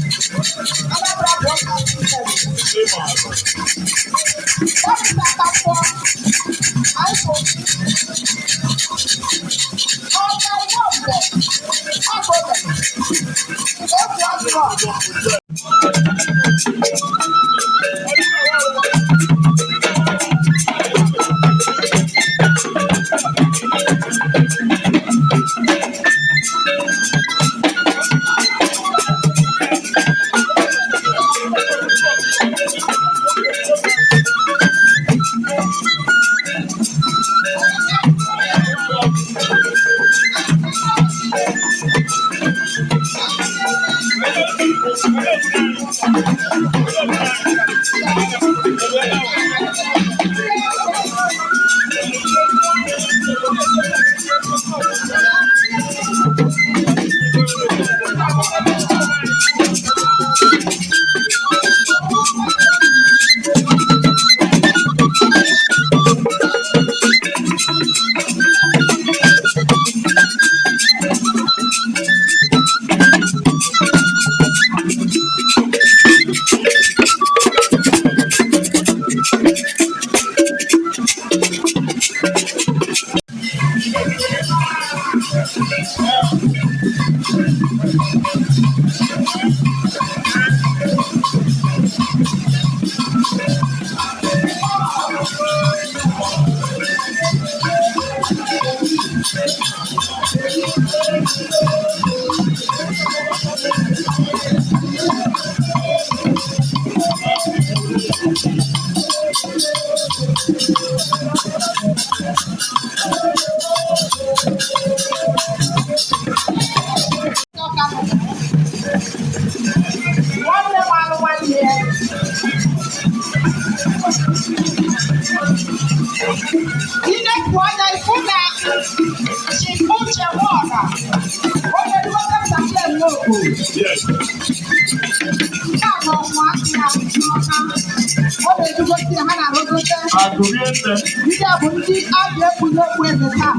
Anambra Broadcasting Service. Dọkịta Kakpọ, iPhone, Ọ̀gá Ìwọ̀nbọ̀, Ọ̀gbọ̀dọ̀, Otu Azụrụ. Nwanne m alụ nwanne ya. Inekwu anya ifu na Chief Uche Nwọra, onye nlọta Samuel Nwoko. Nke a bụ ọnwa ya n'ọka. Ọ na-edugosi ha na-arụgote. Ndị a bụ ndị a ga-ekpu n'okpu eze taa.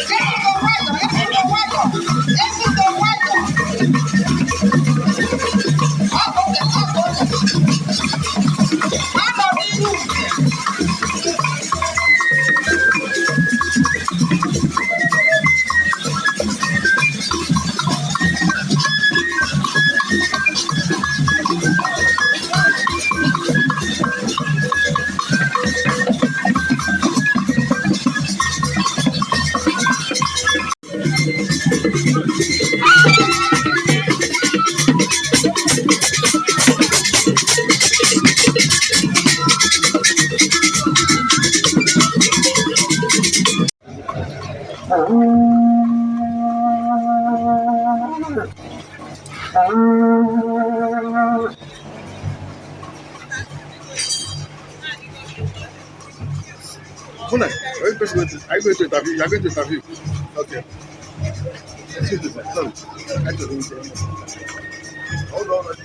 Ezigbo nwayọ, ezigbo nwayọ, ezigbo nwayọ. Ọ bụ oge, ọ bụ oge. Ha nọ n'ihu. Hold on. Are you going to, are you going to interview? You are going to interview. Okay. Excuse me, sir. Sorry. I just Hold on.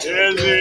Ezi.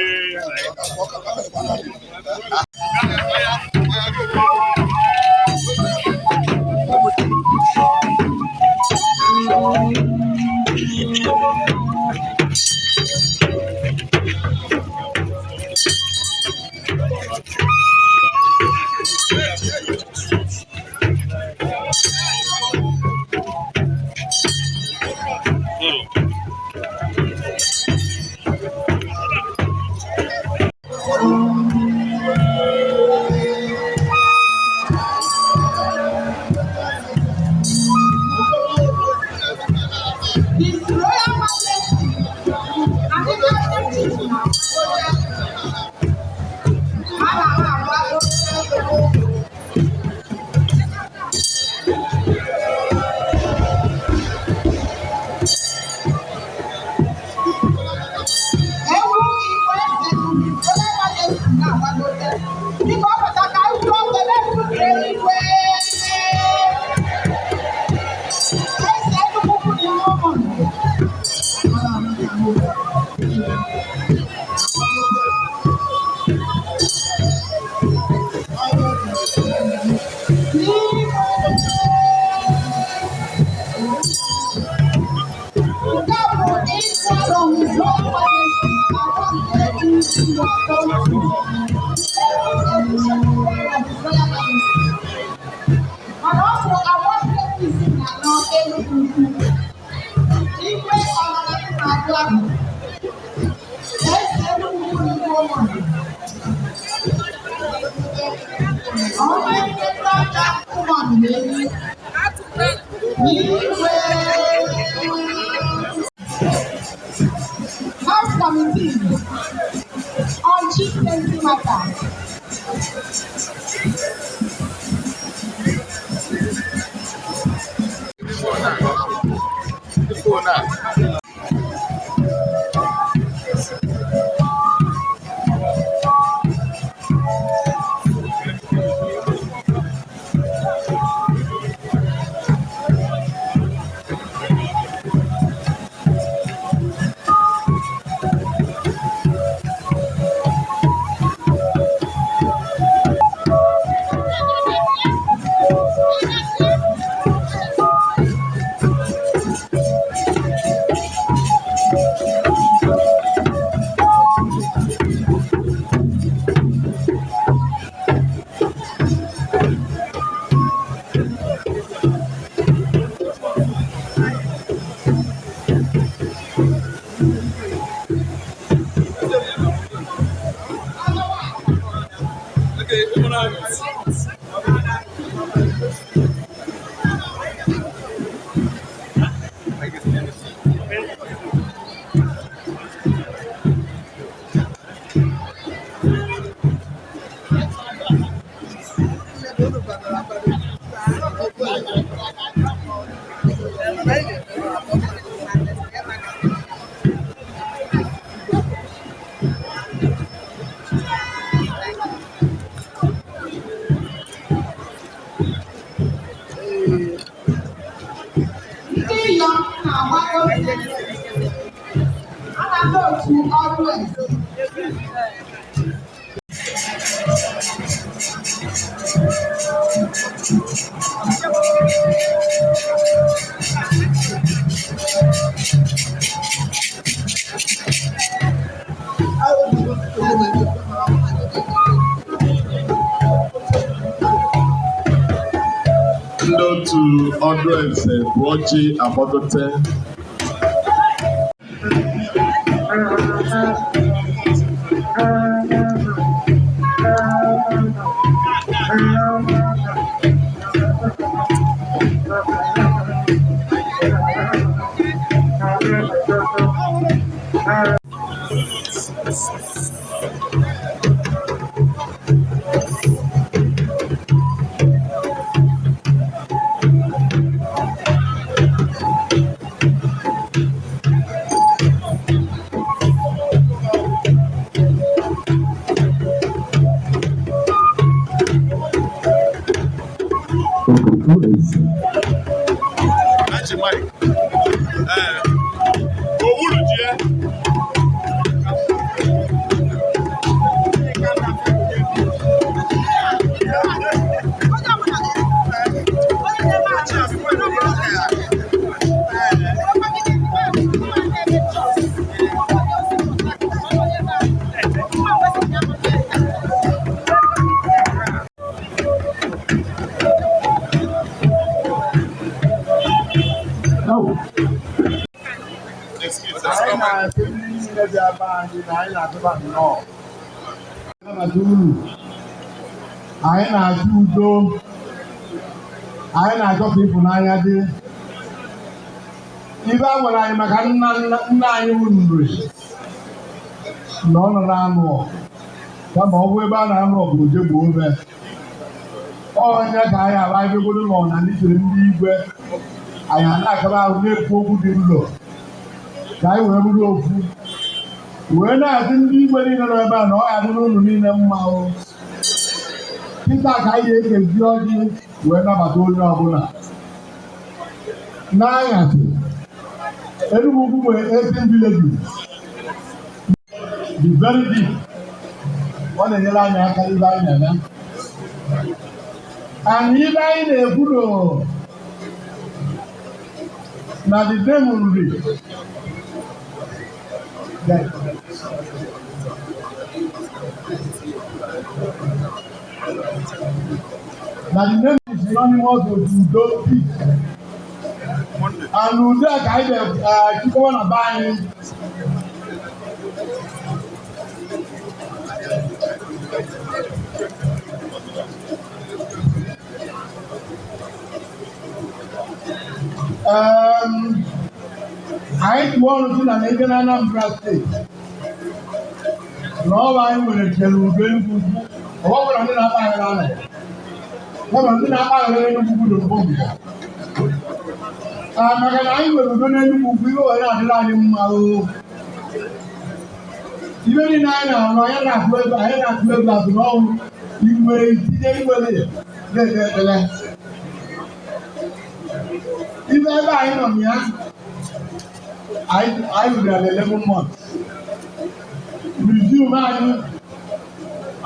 His Royal Majesty and the National Chief na-akwado. A na-akwado. Ewu Igwe eze His Royal Majesty na-agbagote. Dịka ọ pụta ka anyị kwuo okwu na-ekwutere igwe. Eze Enugu kwuru ihe ụmụ. Nke a bụ ịkwado His Royal Majesty ahụ nke isi Mana ọ bụ agwa nke isi na anọ Enugu Ukwu. Igwe ọnọdụ na-agụ ahụ. Eze Enugu Ukwu na Igwe ụmụ. Ọma nke ọcha ụmụ na-eri. Igwe. House Committee on Chieftaincy Matters. Ndị inyom na-agbagote a na-aga otu ọrụ eze. Ndị otu ọdụ eze bụ ọjị agbagote. Achị Mike. Ee, owuru ji ya. niile bịa be anyị na anyị na-atụba nnọọ. Anabata unu. Anyị na-achọ udo. Anyị na-achọ ka ịfụnanya dị. Ibe a gwara anyị maka nna nna nna anyị bụ Nri na ọ nọ na-anụ ọgụ, kama ọ bụ ebe a na-anụ ọgụ je gbuo ome onye ka anyị ala ebegodo nọ na ndị chere ndị igwe anyị a na-akaba ahụ na-ekwu okwu dị nro ka anyị wee bụrụ ofu, wee na-asị ndị igwe niile nọ ebe a na ọ ga-adịrị unu niile mma. O kịta ka anyị ga-ekezi ọjị wee nabata onye ọbụla n'anyasị. Enugu Ukwu nwere 18 villages, the very deep. Ọ na-enyere anyị aka ibe anyị na-eme and ibe anyị na-ekwu na the name Nri. Yes. Na the name is synonymous with udo, peace. And udo a ka anyị ga-achịkọwa na be anyị. Anyị tụọ ọrụ si na ebe na Anambra Steeti na ọba anyị nwere chere udo Enugu Ukwu. Ọ bụla ndị na-akpa aghara anọ, kama ndị na-akpa aghara n'Enugu Ukwu dị mbụ mbụ. Ah, maka na anyị nwere udo n'Enugu Ukwu, ihe were adịla anyị mma. O ibe niile anyị na-arụ, anyị na-atụ ego, anyị na-atụ ego atụ n'ọnwụ inwere itinye iwere na-ekpe ekpere. Ibe ebe anyị nọ na ya, anyị ruru na 11 months museum anyị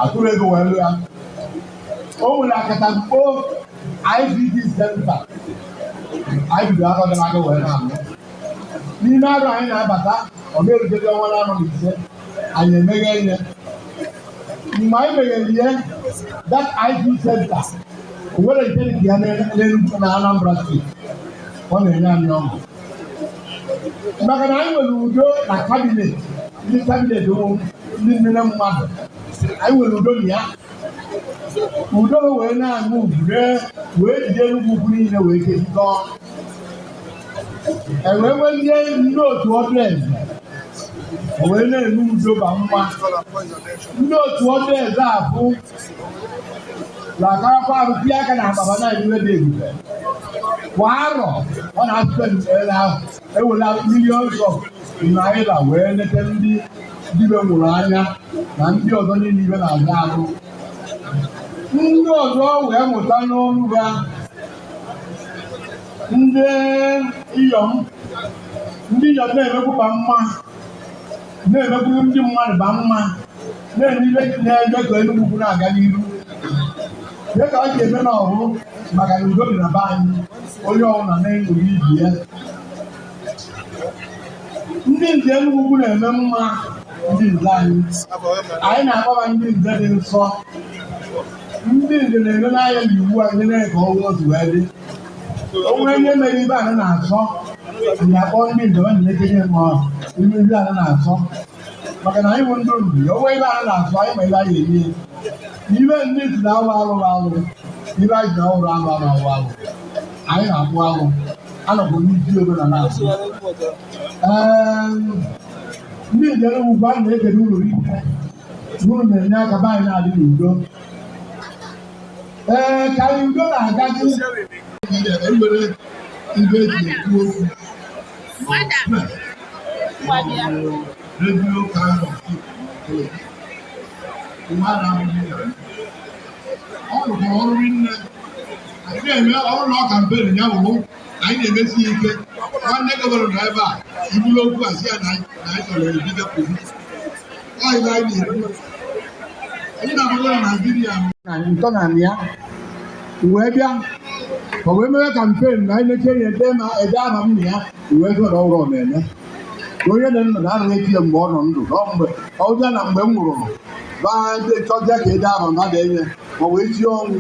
atụrụ ego wee lụ ya. O nwere akatamkpo ICT center anyị bido afọ gara aga wee na-alụ. N'ime arụ anyị na-abata, ọ ga-erutezi ọnwa 4 na 5, anyị emeghe ihe. Mgbe anyị meghere ihe that IT center, o nwere nke dị ka ya n'Enugu na Anambra Steeti. Ọ na-enye anyị ọṅụ maka na anyị nwere udo na cabinet, ndị cabinet wụ ndị nne mmadụ. Anyị nwere udo na ya, udo wee na-aṅụ ugwu wee jide Enugu Ukwu niile wee kekọọ, e wee nwezie ndị otu ọdụ eze, o wee na-eme udo ba mma. Ndị otu ọdụ eze afụ na-akarakwa arụ tinye aka na akpaba na iwe dị ebube. Kwa arọ, ọ na-asụpe ahụ ewela millions of naira wee leta ndị dibe nwụrụ anya na ndị ọzọ niile ibe na-aga arụ. Ndị ọzọ wee mụta n'ọrụ ha, ndị iyom, ndị iyom na-emekwuba mma, na-emekwuru ndị mmadụ ba mma, na-eme ibe na-eme ka Enugu Ukwu na-aga n'iru, dị ka ọ ga-eme n'ọhụ, maka na udo dị na be anyị, onye ọbụla na-eṅomi ibi ya. Ndị nze Enugu Ukwu na-eme mma. Ndị nze anyị, anyị na-akpọba ndị nze dị nsọ. Ndị nze na-eme n'anya na iwu anyị na ka ọnwụ otu wee dị. O nwere ihe mere ibe anyị na-asọ, anyị akpọ ndị nze ha na-ekenye ma ime ibe anyị na-asọ, maka na anyị bụ ndị Nri. O nwere ibe anyị na-asọ, anyị ma ibe anyị eri. Ibe ndị si na awụ alụ alụ, ibe anyị si na awụrụ alụ alụ awụ alụ, anyị na-akpụ alụ, anọkwa n'isi omenala asụ. Ee, ndị nze Enugu Ukwu, anyị na-ekele unu ike unu na-enye aka be anyị na-adị n'udo. Ee, ka anyị udo na-agazi Enwere ibe eji ekwu okwu radio kind of thing. Nwa na-abụghị ya. Ọ rụkwara ọrụ rinne. Anyị na-eme ọrụ na campaign ya wụrụ anyị na-emesi ya ike. Nwanne governor nọ ebe a ibulu okwu a sị ya na anyị chọrọ ebiga police. Ọ ibe anyị na-ekwu. Anyị na-amago na Naijiria na ntọala ya wee bịa ka o wee mere campaign na anyị mechie ya ede ma ede ama m na ya wee sị na ọrụ na-eme na onye dị ndụ na-anaghị eti ya mgbe ọ nọ ndụ, na mgbe ọ bịa na mgbe m nwụrụ baa chọzie ka ede ama mmadụ enye ma wee sie ọnwụ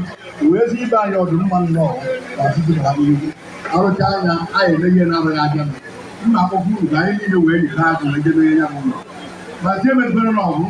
wee sị ibe anyị ọdụ mma nnọọ na ọtụtụ na n'ihu arụcha anya anyị eme ihe na-anaghị abịa mma. Akpọkọ uru ka anyị niile wee nyere aka wee debe ya bụ ụlọ. Ma tie mepere n'ọgụ.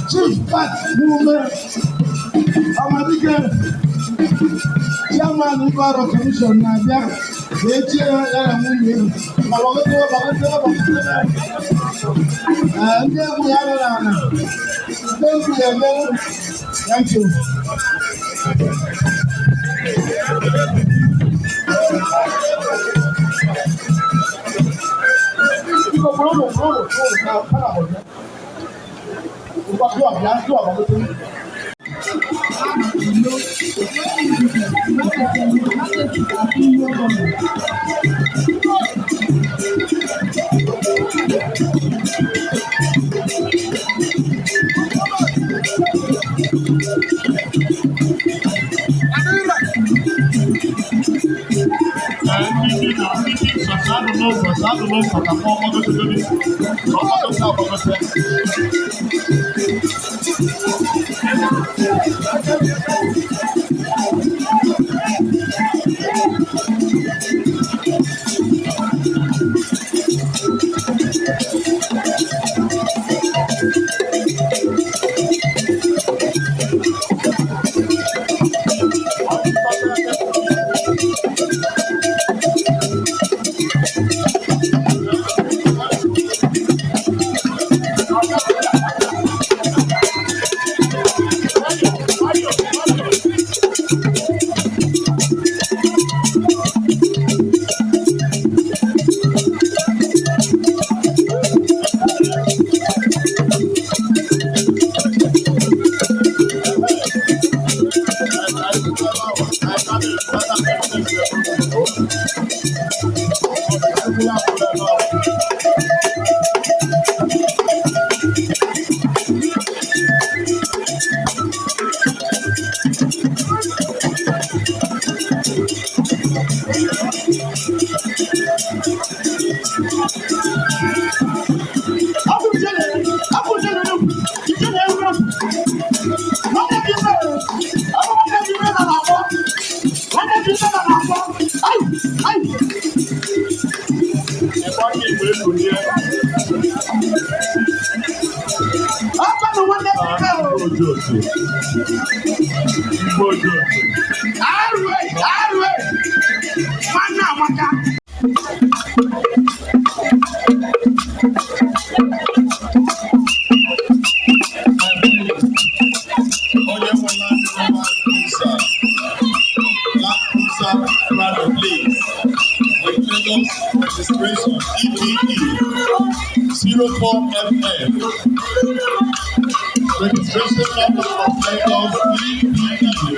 Chief Pat Mume Amadike, Chairman Igwe Commission na-abịa ka echie ya na nwunye ya. Ma gbagotewe, gbagotewe, gbagotewe. Ee, ndị egwu ya nọ n'ala. Ndị egwu ya eme. Thank you. Biko, bụrụ ụmụ, bụrụ ụmụ, bụrụ ụmụ, ka ha na-abọja. Ngwa, gụọ, bịa, gụọ, gbagotewe. Onye nwe Land Cruiser, Land Cruiser Prado, please. With Lagos registration EPE 04FF. Registration number of Lagos EPE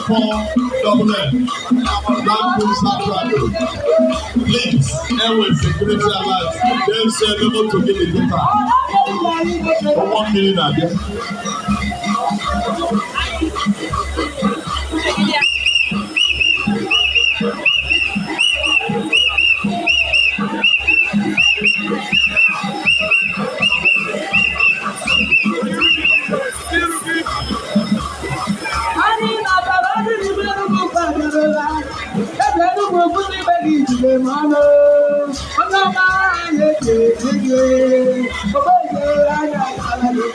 04FF. Land Cruiser Prado. Please, airway security alert. Dem say no to give the data. Ụgbọ mmiri na-abịa. jide m ọnụ. Onye ọma anyị eji gị. Ogbeze anya ala gị.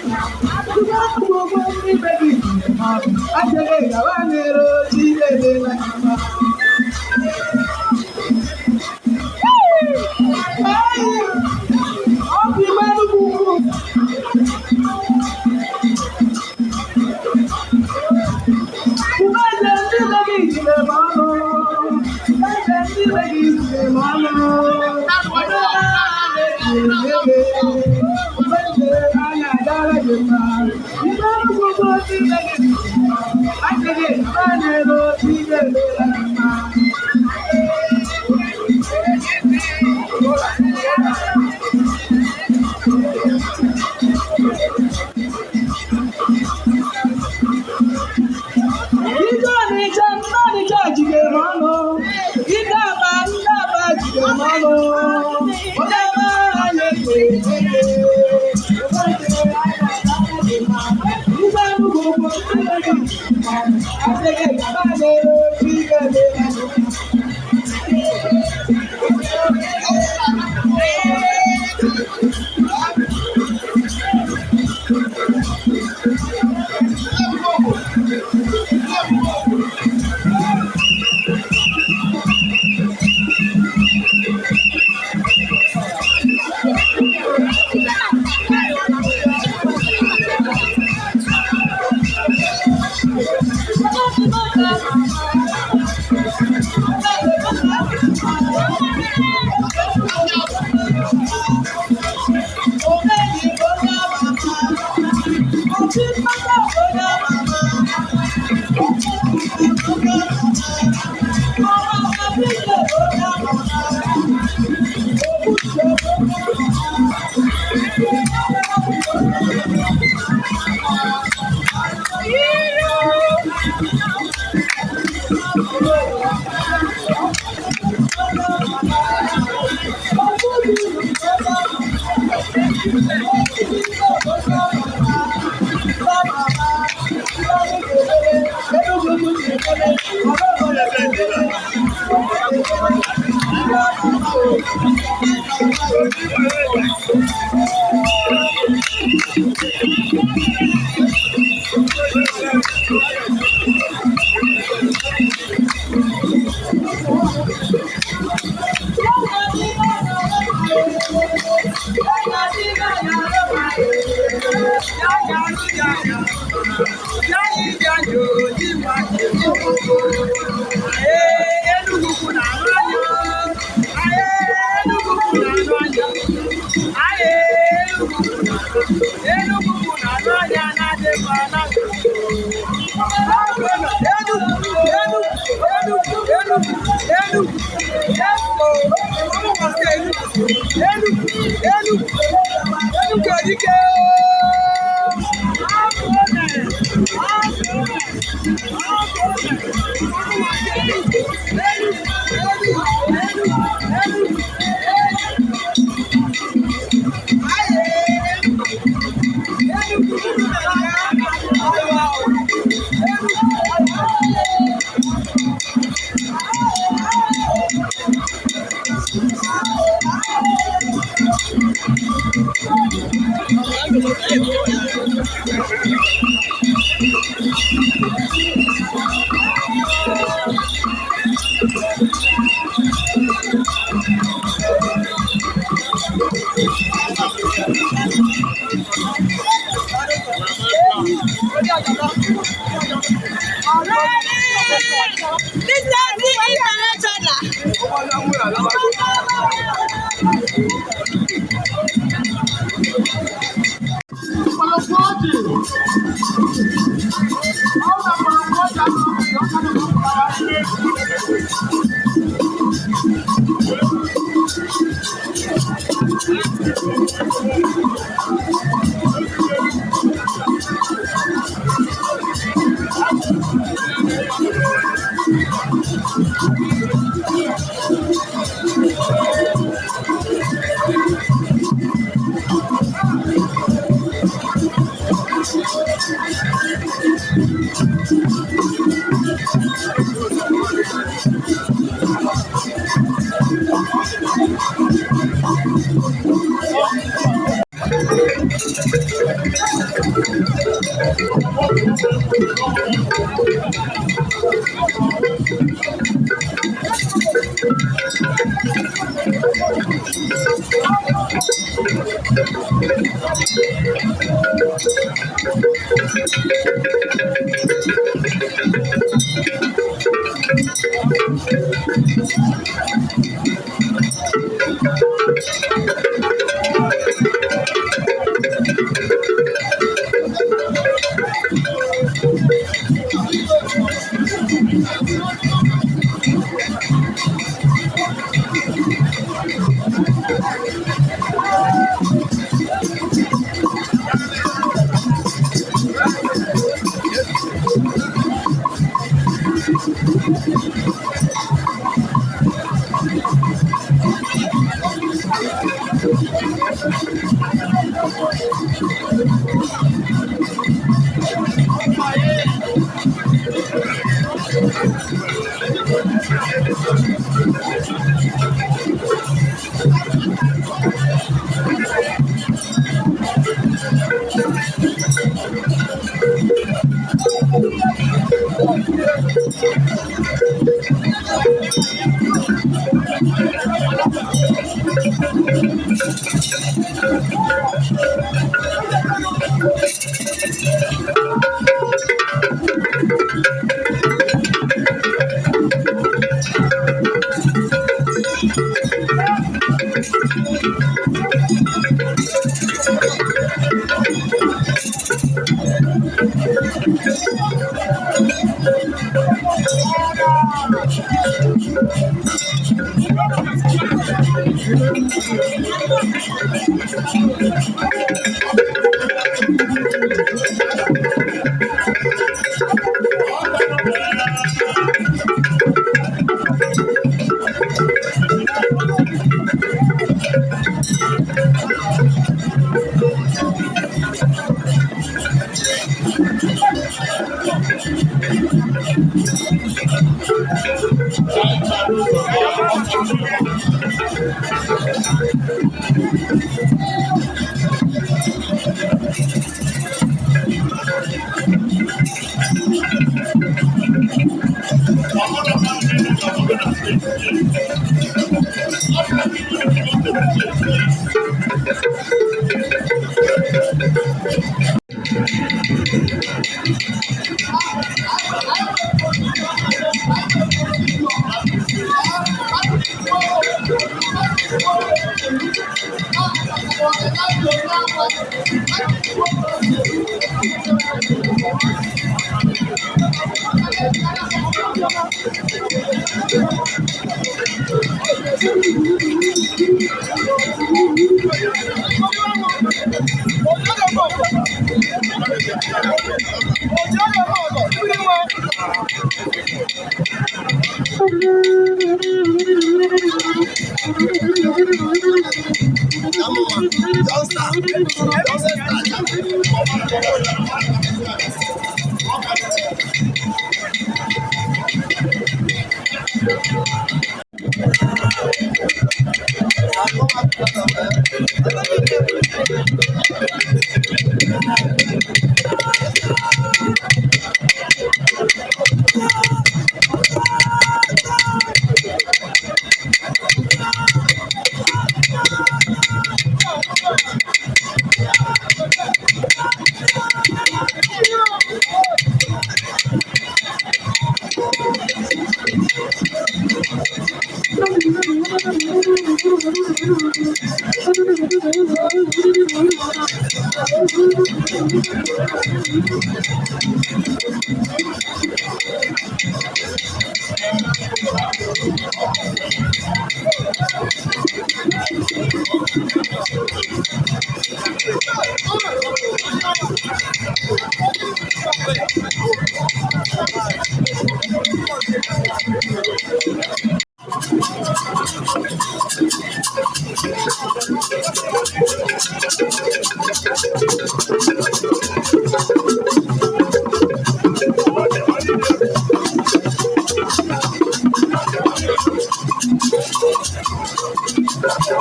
Ugbo ugbo ndị be gị jide m ọnụ. Achebe gawa n'ero Chineke na mma. Ọ bụ igbe Enugu ukwu. Ugbo ndị be gị jide m ọnụ. Eze ndị be gị jide m ọnụ. Onye ọma anyị eji gị. Ogbeze anya adara gị mma. Igbe Enugu ukwu ndị be gị jide m ọnụ. Achebe gawa n'ero Chineke na mma. Ike Ọnịcha ndị Ọnịcha jidere ọnụ. Ike Aba ndị Aba jidere ọnụ. Onye ọma anyị eji ege. Igwe Enugu ukwu ndị be gị jidere m ọnụ. Asịghị gaba n'elu Chineke na mma.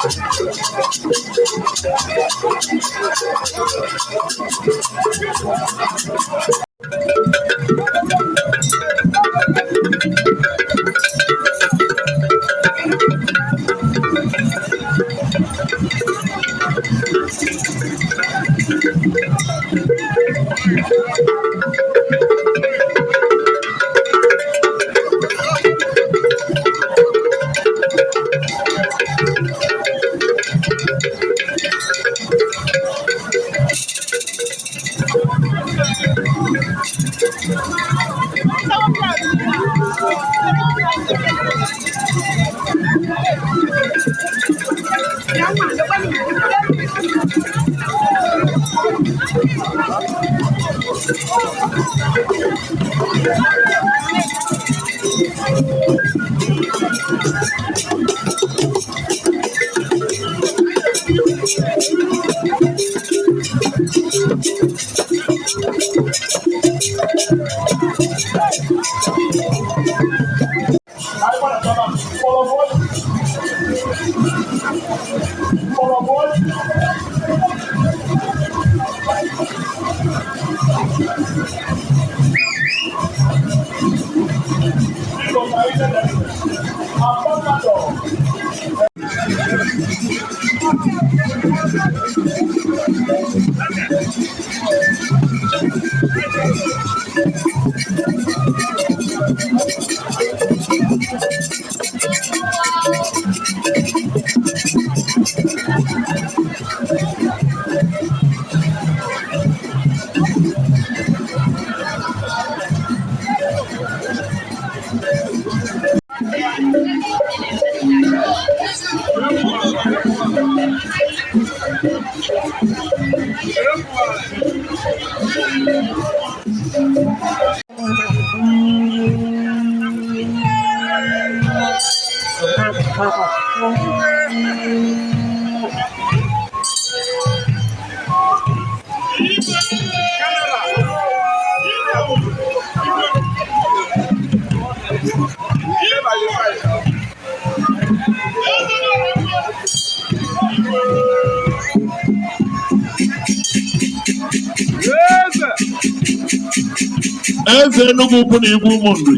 Thank Eze Enugu ukwu na igwe ụmụnri.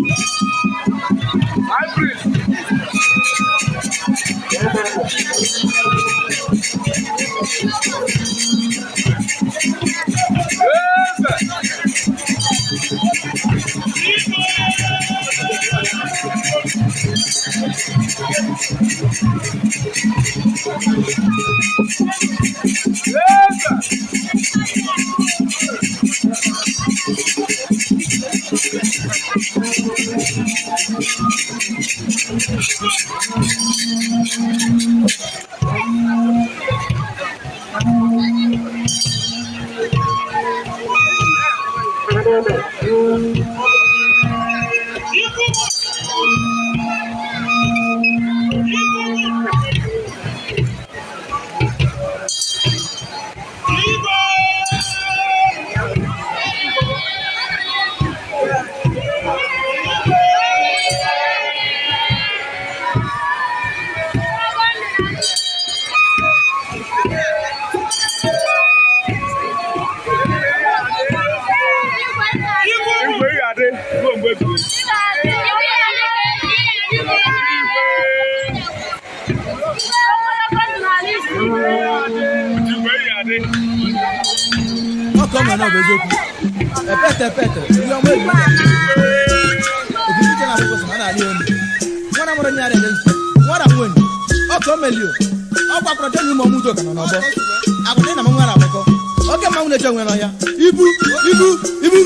Ibu ibu ibu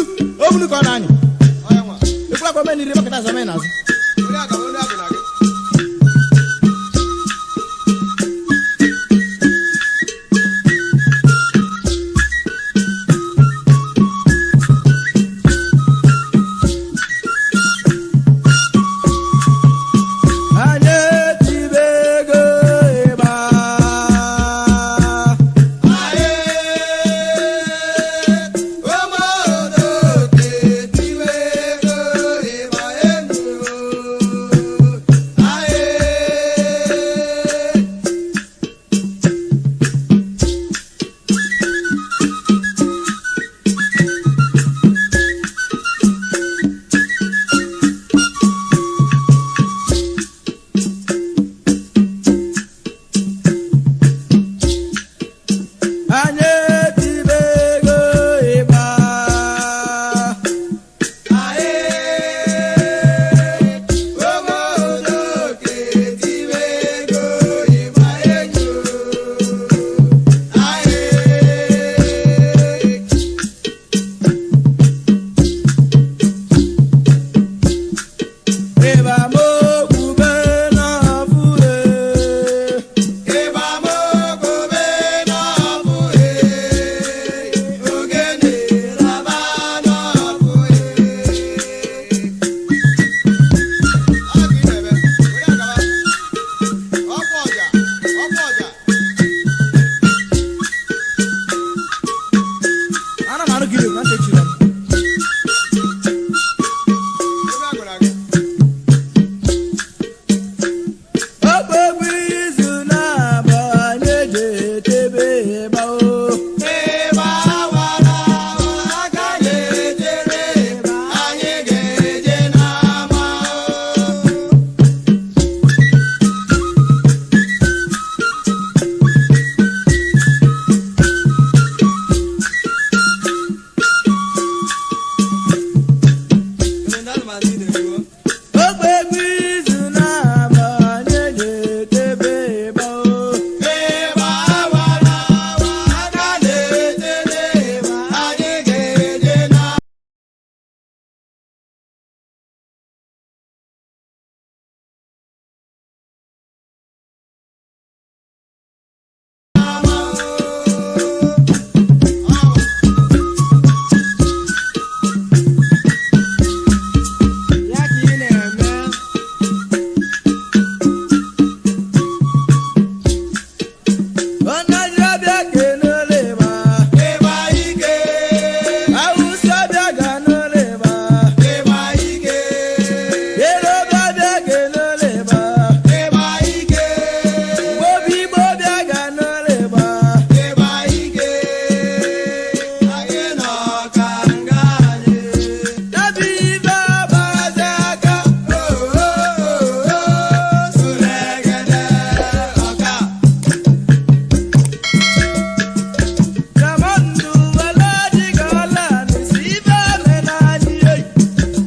obunu ka ọ na-anyị. Ikwula kwa meni iri makata azụ meni azụ.